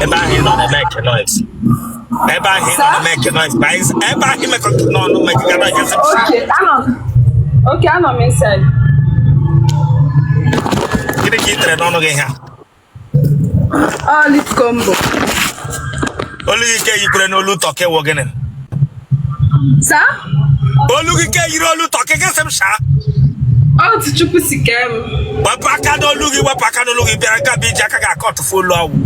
Ebe ahụ ị nọ na-emeke noise. Ebe ahụ ị nọ Sir? na-emeke noise. Ebe ahụ imekọ n'ọnụ mekega noise. Okay, anọ. Okay, anọ m inside. Gịnị ka ị tere n'ọnụ gị ha? Ọ lip combo. Olu gị ke yikwere n'olu turkey wụ gịnị? Sir? Olu gị ke yiri olu turkey gị sị m shaa. Otu Chukwu si kee m. Wepụ aka n'olu gị, wepụ aka n'olu gị bịara nga bụ iji aka gị akọtụfu olu ọwụ.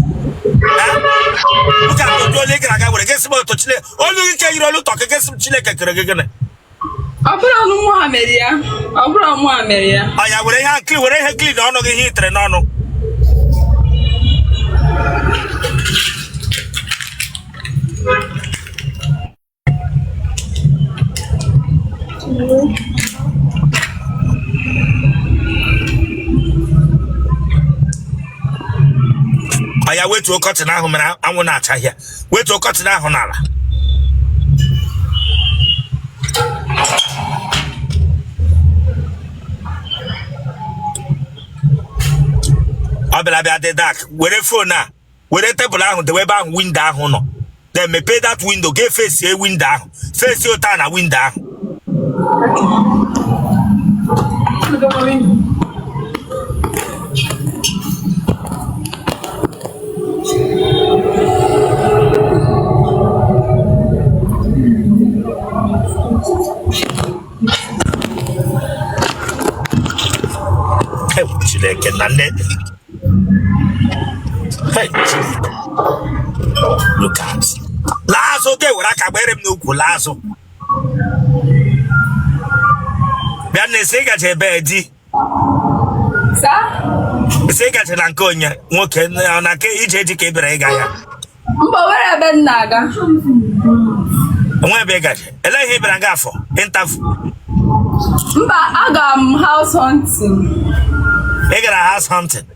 Look at otu olu ị gara aga were gị sị m otu Chineke olu gị ke yiri olu turkey gị sị m Chineke kere gị gịnị? Ọ bụrụ ọnụ mụ ha mere ya. Ọ bụrụ mụ ha mere ya. Ọ ya were ihe clean, were ihe clean ọnụ gị ihe i tere n'ọnụ. Ọ ya wetuo curtain ahụ mere anwụ na-acha ya, wetuo curtain ahụ n'ala. Ọ bịara bịa dị dark. Were phone a, were tebụl ahụ dewe ebe ahụ window ahụ nọ, then mepee that window, ga fesie window ahụ, fesie ụta na window ahụ. Chineke na nne. Hey, Chineke. Look at. Laa azụ, ga ewere aka gbere m n'ukwu, laa azụ. Bịa na esi ịgaje ebe di. Sir? Esi ịgaje na nke onye nwoke na nke ije di ka ị bịara ịga ya. Mba, o nwere ebe m na-aga. Onwe ebe ị gaje. Elee ihe ị bịara nga afọ? Interview. Mba, aga m house hunting. Ị gara house hunting.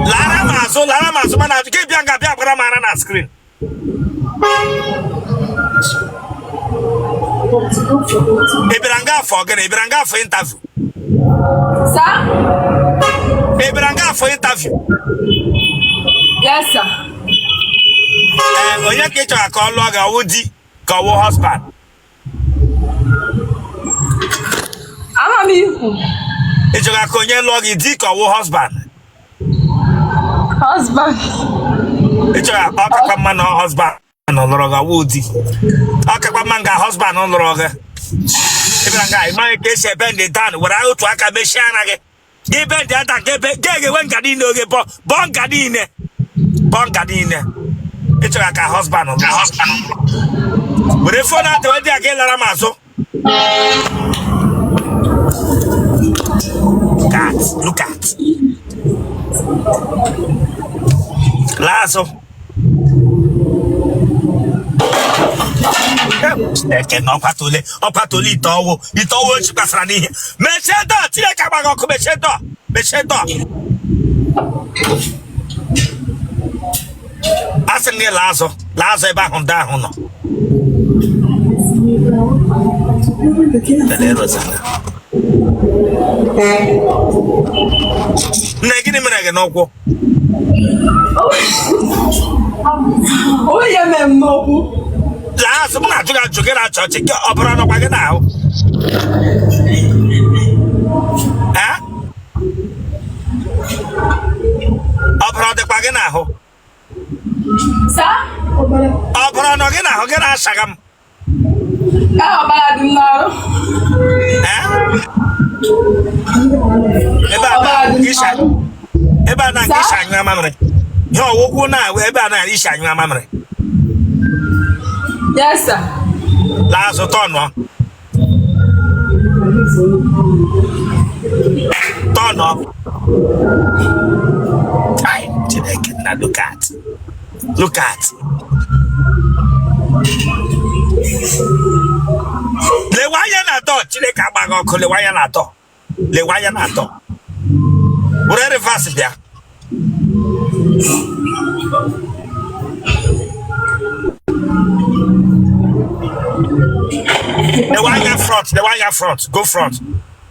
Lara m azụ, lara m azụ, mana gị bịa nga bịa gbara m ara na screen. Ị bịara nga afọ gịnị? Ị bịara nga afọ interview? Sir? Ị bịara nga afọ interview? Yes, sir. Ee, onye ka ị chọrọ ka ọ lụọ gị, ọwụ di ka ọwụ husband? Ama m ikwu. Ị chọrọ ka onye lụọ gị, di ka ọwụ husband? Husband. Ị chọrọ ọ kakwa mma na husband lụrụ gị, ọwụ di. Ọ kakwa mma nga husband lụrụ gị. Ị bịara nga ị maghị ka esi ebe ndị dan were otu aka mechie ara gị. Gị bend ya down, gị ga-ewe nga niile oge bọ bọ nga niile bọ nga niile. Ị chọrọ ka husband lụrụ. Were phone atịwe dị a gị lara m azụ. Look at, look at. Laa azụ. Chineke na ọkwatole ọkwatole ite ọwụ ite ọwụ ochi gbasara n'ihe. Mechie door, Chineke agbaghị ọkụ, mechie door, mechie door. Asị m gị laa azụ, laa azụ ebe ahụ ndị ahụ nọ. Lelee Rosanna. Nne, gịnị mere gị n'ụkwụ? Onye mere m n'ụkwụ. Laa azụ, m na-ajụ gị ajụ gị na-achọ ọchị gị ọbara nọkwa gị n'ahụ. Ee? Ọbara ọ dịkwa gị n'ahụ? Sir? Ọbara nọ gị n'ahụ gị na-asaga m. Ee, ọbara dị m n'arụ. Ee? Ebe a na Ọbara dị m isi n'arụ. ebe a na nke isi anyụ amamịrị. Ihe ọwụkwụ na ebe a na isi anyụ amamịrị. Yes, sir. Laa azụ tọnụọ. Tọnụọ. Ai, Chineke na look at. Look at. Lewe anya na door, Chineke agbaghị ọkụ, lewe anya na door. Lewe anya na door. Were reverse bịa. Lewe anya front, lewe anya front, go front.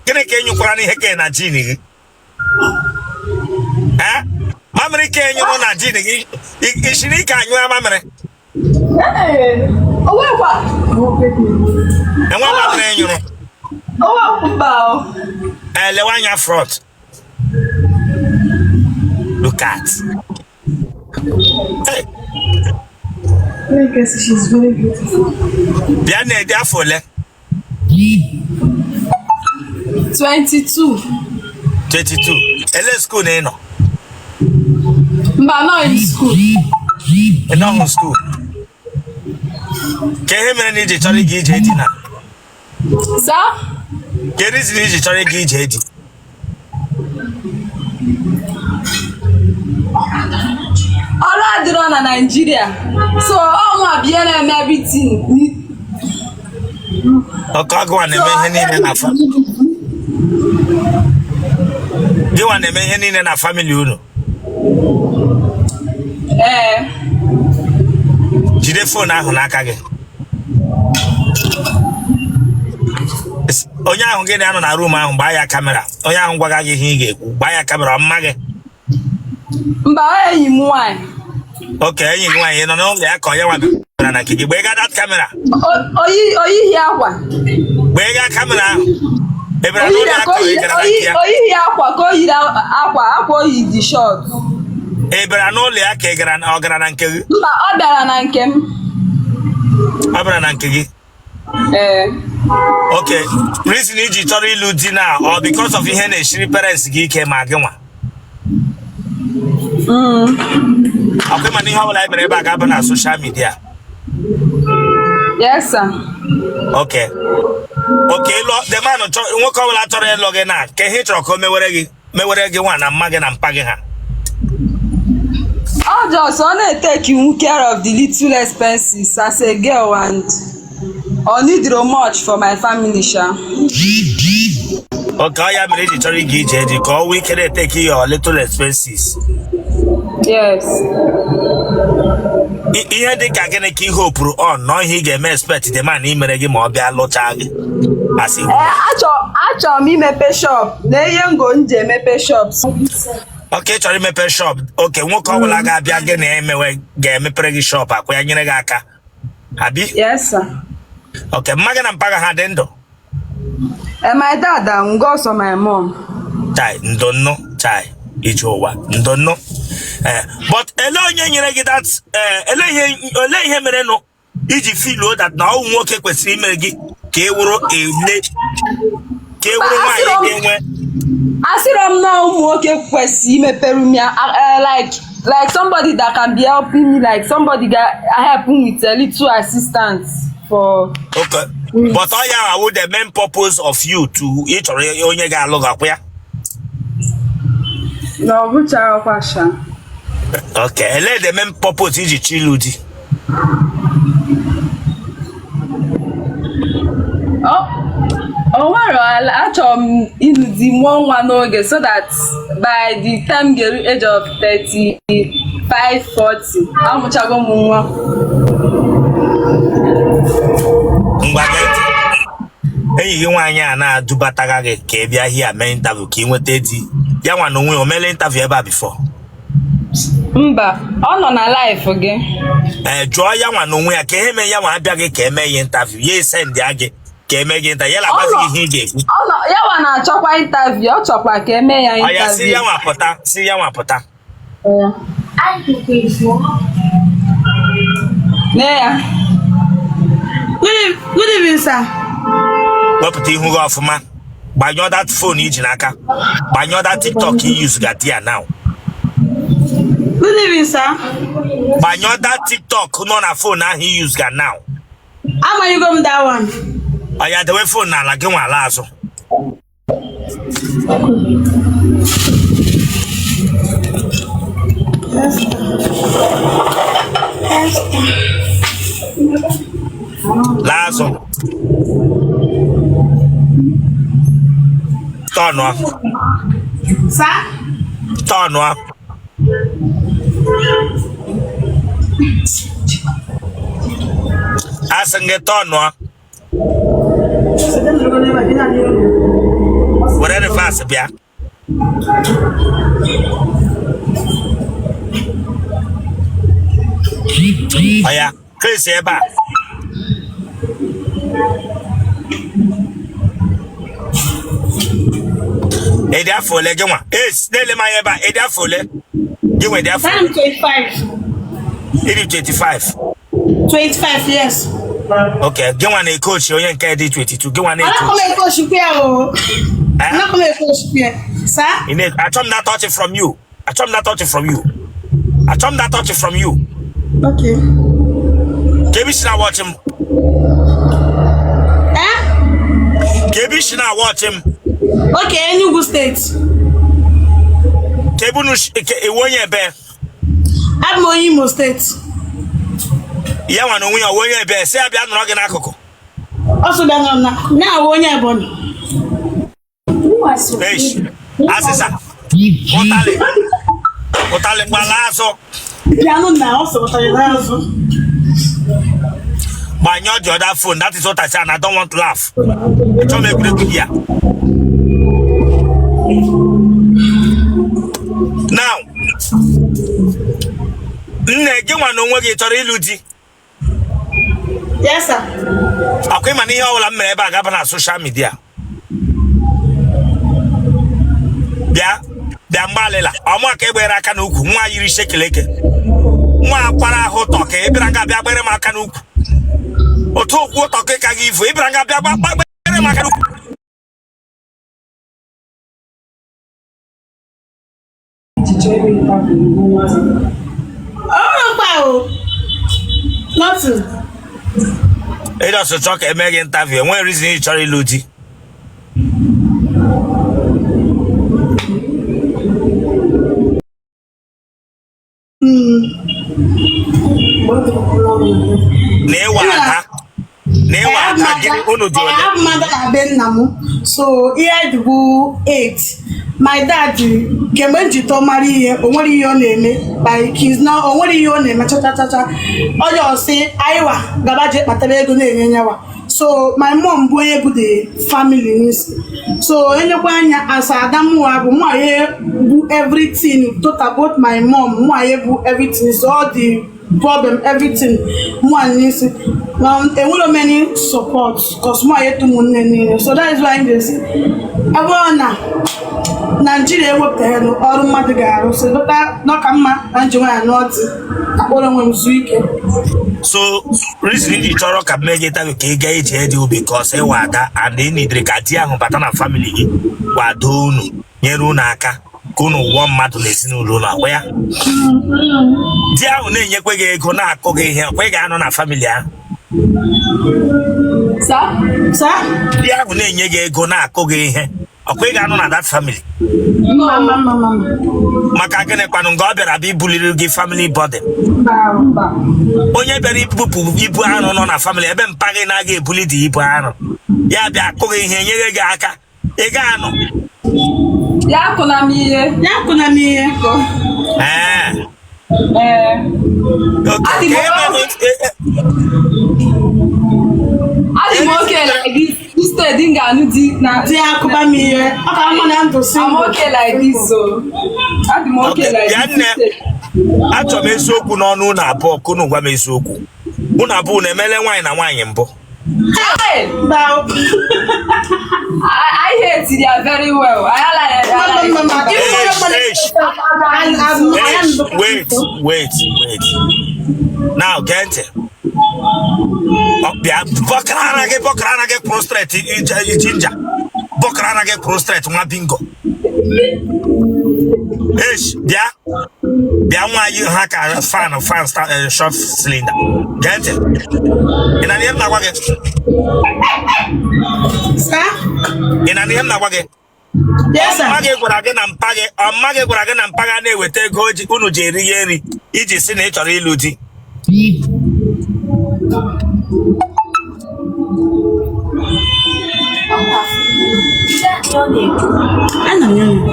Gịnị ka ị nyụkwara n'ihe ka na jean gị? Eh? Mamịrị ka enyụrụ na jean gị, ishiri ike anyụ mamịrị? Ee, o nwekwa. Enwe mamịrị enyụrụ? O nwekwa, mba o. Ee, lewe anya front. Look at. Hey, She's very beautiful. Bịa na-ede afọ ole? 22. 22. Ele school na ị nọ? Mba, nọ in school. Ị nọghị school. Ka ihe mere na iji chọrọ ịga ije di na? Sir? Ka reason iji chọrọ ịga ije di? Ọrụ adịrọ na Naịjirịa. So, ọ mụ abịa na-eme everything. Ọkọ gịwa na-eme ihe niile na fa gịwa na-eme ihe niile na family unu? Ee. Jide phone ahụ n'aka gị. Onye ahụ gị na-anọ na room ahụ, gbaa ya camera. Onye ahụ gwaga gị ihe ị ga-ekwu, gbaa ya camera. Ọmma gị? Mba, enyi m nwaanyị. Okay, enyi gị nwaanyị nọ n'ụlọ ya ka onye nwa bịara na nke gị? Gbee that camera. Oyighị akwa. Gbee ga camera ahụ. Ị bịara n'ụlọ ya ka ị gara na nke ya? Oyighị akwa, ka o yiri akwa, akwa oyi dị short. Ị bịara n'ụlọ ya ka ị gara, ọ gara na nke gị? Mba, ọ bịara na nke m. Ọ bịara na nke gị? Ee. Okay, reason iji chọrọ ịlụ di na ọ because of ihe na-eshiri parents gị ike ma gị nwa? Ọkwa ịma na ihe ọbụla anyị mere ebe a ga-aba na social media? Yes, sir. Okay, ịlụ the man nwoke ọbụla chọrọ ịlụ gị na ka ihe ị chọrọ ka o mewere gị, mewere gị nwa na mma gị na mpa gị ha? Ọ just ọ na-etake care of the little expenses as a girl and ọ need much for my family sha. Okay, ọ ya mere iji chọrọ ịga ije dị ka ọ nwee ike na-etake your little expenses? Yes. Ihe dị ka gịnị ka ihe opuru on na ihe ị ga-eme expect the man imere gị ma ọ bịa lụchaa gị asị? Ee, achọrọ m imepe shop na ihe ngo m ji emepe shop. Okay, ị chọrọ imepe shop. Okay, nwoke ọbụla ga-abịa gị na emewe ga-emepere gị shop akwa ya, nyere gị aka, abi? Yes, sir. Okay, mma gị na mpa gị ha dị ndụ? Eh, my dad and also my mom. Chai, ndo nnụ. Chai, ije ụwa, ndo nnụ. Eh, but ele onye nyere gị that, ele ihe mere nụ iji feeluo that na ọwụ nwoke kwesịrị imere gị ka e wụrụ ele ka e wụrụ nwaanyị ga-enwe? Asịrọ m na ụmụ nwoke kwesịrị imepere m ya, like somebody that can be helping me, like somebody that help me with a little assistance for Okay, but ọ ya awụ the main purpose of you to ị chọrọ onye ga-alụ gị, akwụ ya? Na ọ bụchaghịkwa sha. Okay, ele the main purpose iji chọ ịlụ di? O nwere ala, achọrọ m ịlụ di, mụọ nwa n'oge so that by the time ga-eru age of 35, 40, amụchago m nwa. Ngwa, gee ntị. Enyi gị nwaanyị a na-adubataga gị ka ị bịa hia mee interview ka ị nweta di ya, nwa na onwe ya, o meela interview ebe a before? Mba, ọ nọ na live gị. Ee, jụọ ya nwa na onwe ya ka ihe mee ya nwa abịaghị ka eme ya interview. Ya esend ya gị ka eme gị interview, ya na-agbazi gị ihe ị ga-ekwu. Ọ nọ ya nwa na-achọkwa interview, ọ chọkwa ka eme ya Ọ ya si ya interview. nwa pụta, si ya nwa pụta. Ya. Nee ya. Good evening, sir. Wepụta ihu gị ọfụma. Gbanyụọ that phone iji n'aka, gbanyụọ that TikTok i use ga ya now. Good evening, sir. Gbanyụọ that TikTok nọ na phone ahụ i use ga now. Amanyego m that one. Ọ ya, dewe phone n'ala gị nwa ala azụ. Laa azụ, tọnụọ. Sir? Tọnụọ. Asị gị tọnụọ, were reverse bịa. Oya, face ebe a. Ị dị afọ ole gị nwa? Es, na-ele m anya ebe a, ị dị afọ ole? Gị nwa ị dị afọ I'm ole? 25. Ị dị 25. 25 years. Okay, gị nwa na-ekochi onye nke dị 22, gị nwa Anaghị na-ekochi. m ekochikwa ya o. Eh? Anaghị m ekochikwa ya. Sir? Ị na- Achọ m that touch from you. Achọ m that touch from you. Achọ m that touch from you. Okay. Ka ebe i si na-watch m. Eh? Ka ebe i si na-watch m. Okay, Enugu State. Ka ebe unu ka ị wụ onye ebe. Abụ m onye Imo State. Ya nwa na onwe ya ọ wụ onye ebe sị ya bịa nọrọ gị n'akụkụ. Ọ sị bịa nọrọ na ya awụ onye Ebonyi. Eish, azịza ụtalị ụtalị gbala azụ. Bịanụ na ọ sị ụtalị n'azụ. Gbanyụọ the other phone. That is what I say, and I don't want to laugh. Achọ m egwuregwu gị ya. Now, nne gị nwa na onwe gị chọrọ ịlụ di. Yes, sir. Ọkwa ị ma na ihe ọbụla m mere ebe a ga-aba na social media. Bịa bịa mgbalịla ọmụ aka egbere aka n'ukwu nwa yiri shekeleke nwa akwara ahụ ụtọ ka ị bịara nga bịa gbere m aka n'ukwu otu okwu ụtọ ka ị ka gị ifu ị bịara nga bịa gbere m aka n'ukwu. Ọrụkwa o. Nothing. Ị just chọọ ka e mee gị interview, enweghị reason ị chọrọ ịlụ di. Na ị wụ ada na ị wụ ada gịnị unu dị ole? Abụ m ada na be nna m, so ihe anyị dị bụ 8. My dad, kemgbe m ji tọọ mara ihe, o nwere ihe ọ na-eme, like he's not, o nwere ihe ọ na-eme cha cha cha cha. Ọ just sị anyị wa gaba jee kpatara ego na-enye nyawa. So my mom bụ onye bụ the family n'isi, so enyekwa anya as ada mụwa bụ mụwa ye bụ everything total, both my mom mụwa ye bụ everything, so all the problem everything mụwa n'isi. Enwere m any support cause mụwa ye tụ ụmụnne niile, so that is why m ji ebe ọ na Naijiria ewepụtaghị ọrụ mmadụ ga-arụ, so dọta n'ọka mma na njem ya n'ọdị akpọrọ onwe m zuo ike. So reason iji chọrọ ka m mee gị interview ka ị gaa ije di because ị wụ ada and ị nidiri ka di ahụ bata na family gị kwado unu, nyere unu aka ka unu wụọ mmadụ n'ezinụlọ unu, akwa ya di ahụ na-enyekwa gị ego na-akụ gị ihe, ọkwa ị ga-anọ na family ahụ? Sir? Di ahụ na-enye gị ego na-akụ gị ihe, ọkwa ị ga-anọ na that family? Mba, mba, mba, mba. Maka gịnị kwanụ nga ọ bịara bịa ibuliri gị family burden? Mba. Onye bịara ibupụ ibu arụ nọ na family ebe mpa gị na-aga ebuli dị ibu arụ, ya bịa akụ gị ihe, nyere gị aka, ị ga-anọ? Ya akụna m ihe. Ya akụna m ihe. Ee. Ee. Okay. Adị m Ka ebe Adị m okay like this. Instead m ga-anụ di na Di akụba m ihe. Ọ ka mma na ndụ I'm single. okay like this o. Adị m okay Okay, like bịa this. nne. Instead. Achọrọ m eziokwu n'ọnụ unu abụọ, ka unu gwa m eziokwu. Unu abụọ unu emele nwaanyị na nwaanyị mbụ? Hey! Mba. I hate it very well. I like I Mba, mba, mba. like. Eish, eish. Eish, wait, wait, wait. Now, gee ntị. Bịa, bọkara ara gị, bọkara ara gị kwụrụ straight, ginger. Bọkara ara gị kwụrụ straight, nwa bingo. Eish, bịa. Bịa nwa yi ha ka fan fan short cylinder. Gee ntị. Ị na ihe m na-agwa gị? Sir? Ị na ihe m na-agwa gị? Yes, sir. Mma gị gwara gị na mpa gị, ọ mma gị gwara gị na mpa gị a na-eweta ego unu ji eri ya nri iji sị na ị chọrọ ịlụ di. Ana m ya na-ekwu.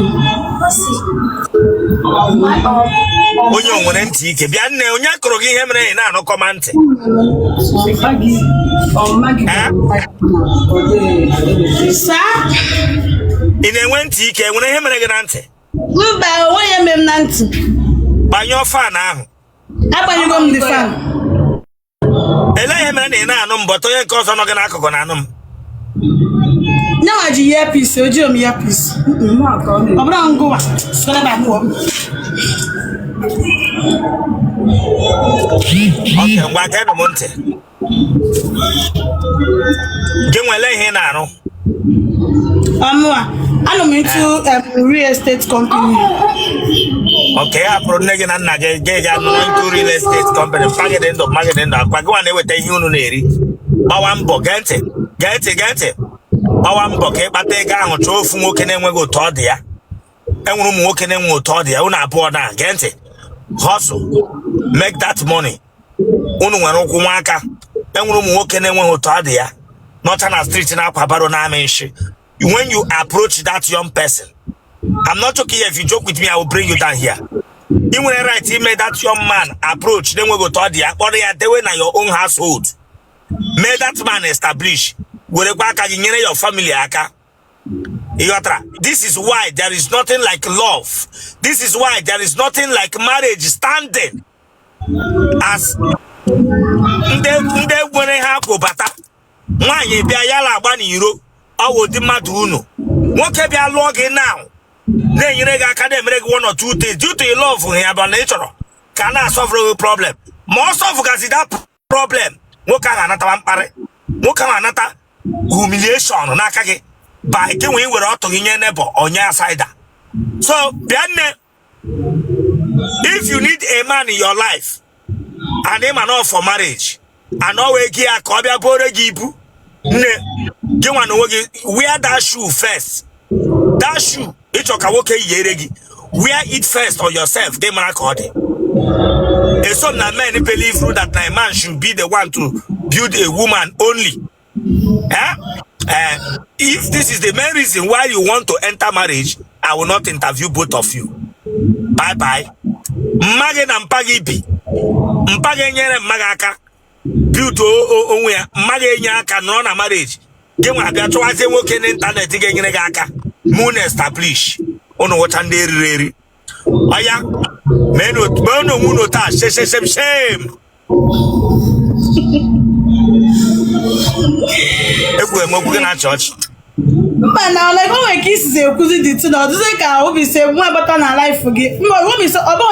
Onye o nwere ntị ike bịa nne, onye kụrụ gị ihe mere ị na-anụkọ ma ntị? Sir? Ị na-enwe ntị ike, enwere ihe mere gị na ntị? Mba, onweghị ihe mere m na ntị. Gbanyụọ fan ahụ. Agbanyego m the fan. Elee ihe mere na ị na-anụ m, but onye nke ọzọ nọ gị n'akụkụ na-anụ m? Nyanwa ji earpiece, o jiro m earpiece. Ọ bụrụ ngụwa soro ebe a mụọ m. Okay, ngwa geenụ m ntị. Gị nwa, elee ihe ị na-arụ? Ọmụa, anọ m into real estate company. Okay, hapụrụ nne gị na nna gị gị ga nọrọ into real estate company. Mpa gị dị ndụ, mma gị dị ndụ, akwa gị nwa na-eweta ihe unu na-eri. Gbawa mbọ, gee ntị, gee ntị, gee ntị. Gbawa mbọ ka ị kpata ego ahụ, chọọ ofu nwoke na-enweghị otu ọ dị ya. Enwere ụmụ nwoke na-enwe otu ọ dị ya. Unu abụọ na gee ntị, hustle, make that money. Unu nwere ụkwụ nwa aka. Enwere ụmụ nwoke na-enweghị otu ọ dị ya nọcha na street na-akwa barrow na-amị nshi. When you approach that young person, I'm not joking here, if you joke with me, I will bring you down here. Ị nwere right ime that young man approach na-enweghị otu ọ dị ya, kpọrọ ya dewe na your own household, mee that man establish, werekwa aka gị nyere your family aka. Ị ghọtara? This is why there is nothing like love. This is why there is nothing like marriage standing as ndị nwere ha kwụbata. Nwaanyị bịa ya la agba n'iro, ọ wụ ụdị mmadụ unu. Nwoke bịa lụọ gị now, na-enyere gị aka, na-emere gị one or two things due to your love ya bụ na ị chọrọ ka a na-asolvụrụ gị problem, ma ọ solvụgazi that problem, nwoke ahụ anatawa mkparị, nwoke ahụ anata humiliation n'aka gị by gị nwee were ọtụ gị nye neighbor, onye outsider. So bịa nne, if you need a man in your life and ịma not for marriage and ọ wee gị ya ka ọ bịa bore gị ibu, nne, gị nwa na onwe gị, wear that shoe first. That shoe ịchọ ka nwoke yiere gị, wear it first on yourself, gị mara ka ọ dị. Eso m na men believe that na a man should be the one to build a woman only. Eh? Eh, if this is the main reason why you want to enter marriage, I will not interview both of you. Bye bye. Mma gị na mpa gị bi, mpa gị enyere mma gị aka build onwe ya, mma gị enye aka nọrọ na marriage gị nwa abịa chọwazie nwoke n'ịntanetị ga-enyere gị aka mụ na establish unu wụcha ndị eriri eri. Ọya mee onwe unu taa sheshe shame. Ekwughị m okwu gị na chọọchị. Mba, na like o nwere ka isizi ekwuzi dị tụ na ọ dịzị ka obi si nwa bata na life gị. Mba, obi si ọ bụ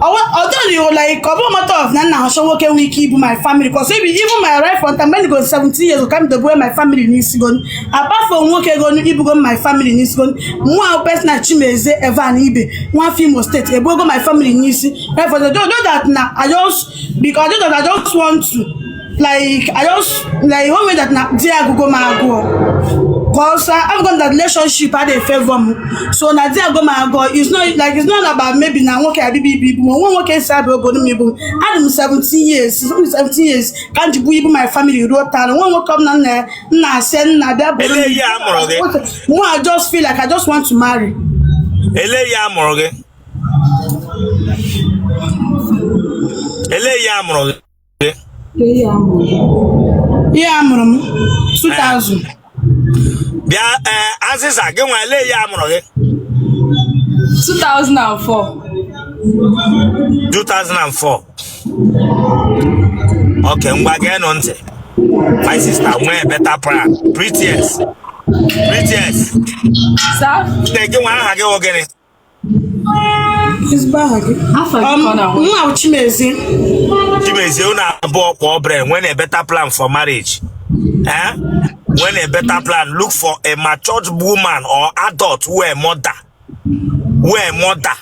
ọdọghị like ọ bụ matter of na nna achọ nwoke nwee ike ibu my family, cause even my right from time when go 17 years ka m dobe my family n'isi go. Apart from nwoke go ibugo my family n'isi go, mụ personal Chimezie Evan Ibe, nwafọ Imo State, ebugo my family n'isi right from the know that na I just because I know that I just want to like I just like one way that na di agụgo m agụọ, cause I've got that relationship adị favor m, so na di agụ m agụọ. It's not like it's not about maybe na nwoke abibi ibu ibu onwe nwoke si abịa obodo m ibu m. Adị m 17 years, 17 years ka m ji bụ ibu my family ruo taa. Nwa nwoke m na nna nna asị nna bịa bụrụ Elee ihe a mụrụ gị? Mụ, I just feel like I just want to marry. Elee ihe a mụrụ gị? Elee ihe a mụrụ gị? Ihe a mụrụ m 2000. Bịa ee, Azịza, gị nwa, elee ihe a mụrụ gị? 2004. 2004. Okay, ngwa geenụ ntị. My sister, nwee better plan. Prettiest, prettiest. Sir? Nne, gị nwa, aha gị wụ gịnị? Ezigbo aha gị? Afọ gị ka ọ na-ahụ. Nwa bụ Chimezie. Chimezie, unu abụọ kpọọ brain, nwee a better plan for marriage, eh? Nwee a better plan. Look for a matured woman or adult who a mother, who a mother,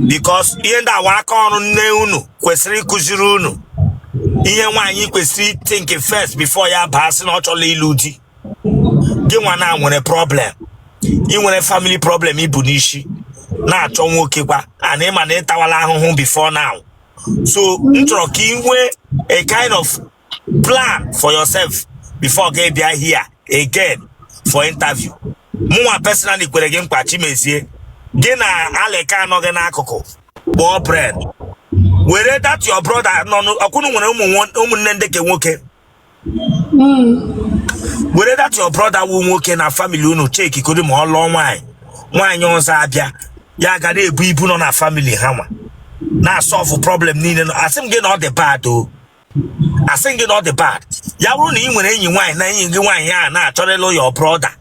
because ihe ndị awa aka ọrụ nne unu kwesịrị ịkụziri unu ihe nwaanyị kwesịrị think first before ya baa sị na ọ chọrọ ịlụ di. Gị nwa na nwere problem, ị nwere family problem ibu n'isi, na-achọ nwoke kwa, and ịma na ịtawala ahụhụ before now. So m chọrọ ka ị nwee a kind of plan for yourself before gị bịa here again for interview. Mụnwa personally kwere gị mkpa, Chimezie, gị na Aleka anọ gị n'akụkụ, kpọọ brain, were that your brother nọ ọkwụnụ nwere ụmụnne ndị ke nwoke, were that your brother wu nwoke na family unu, cheki kodi ma ọ lụọ nwaanyị, nwaanyị ọzọ abịa, ya ga na-ebu ibu nọ na family ha nwa, na-asolve problem niile. Asị m gị na ọ dị bad o. Asị gị na ọ dị bad. Ya bụrụ na ị nwere enyi nwaanyị na enyi gị nwaanyị a na-achọrọ ịlụ your brother,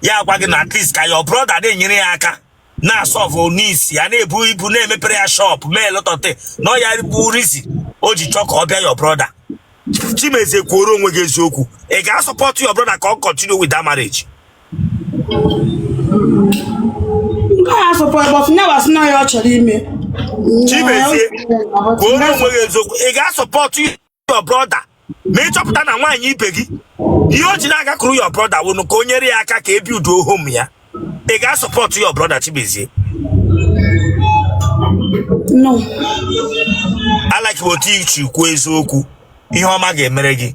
ya agwa gị na at least ka your brother na-enyere ya aka na-asolve needs ya, na-ebu ibu, na-emepere ya shop, mee lọtọte na ọ ya bụ reason o ji chọọ ka ọ bịa your brother. Chimezie, kwuoro onwe gị eziokwu, ị ga-asupport your brother ka ọ continue with that marriage? Nke a support, but nyawa sị na ya ọ chọrọ ime. Chimezie, kwuoro onwe gị eziokwu, ị ga-asupport your brother ma ị chọpụta na nwaanyị ibe gị, ihe o ji na-agakwuru your brother wụnụ ka o nyere ya aka ka e build home ya? Ị ga-asupport your brother, Chimezie? No. Alaki otu ichi kwuo eziokwu. Ihe ọma ga-emere gị,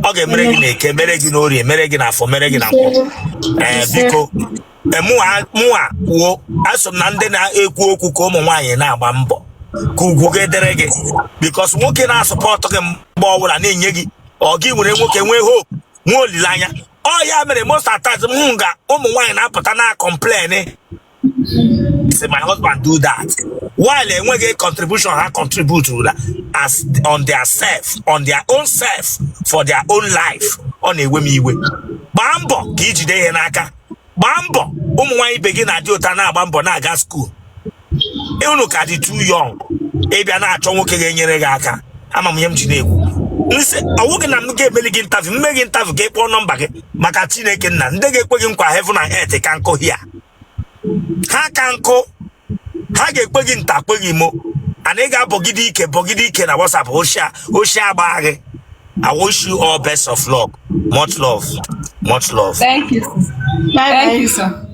ọ ga-emere gị na Eke, mere gị n'Orie, mere gị n'Afọ, mere gị na Nkwọ. Ee, biko, ee, mụnwa kwuo, aso m na ndị na-ekwu okwu ka ụmụ nwaanyị na-agba mbọ ka ugwu gị dịrị gị, because nwoke na-asupport gị mgbe ọbụla na-enye gị, ọ gị nwere nwoke nwee hope, nwee olileanya. Ọ ya mere most at times m hụ nga ụmụ nwaanyị na-apụta na complain, say, "My husband do that," while enweghị contribution ha contribute as on their self, on their own self, for their own life. Ọ na-ewe m iwe. Gbaa mbọ ka ijide ihe n'aka. Gbaa mbọ. Ụmụ nwaanyị ibe gị na-adị ụta na-agba mbọ na-aga school. Unu ka dị too young ịbịa na-achọ nwoke ga-enyere gị aka. Ama m ihe m ji na-ekwu. Nsị ọwụ gị na m ga-emeli gị interview, mme gị interview ka ị kpọọ nọmba gị. Maka Chineke nna, ndị ga-ekwe gị nkwa heaven and earth ka nkụ hia ha ka nkụ. Ha ga-ekwe gị nta, kwe gị mo, and ị ga-abọgide ike, bọgide ike na WhatsApp oshia oshia agba gị. I wish you all best of luck. Much love, much love. Thank you. Bye. Thank Bye. you, sir.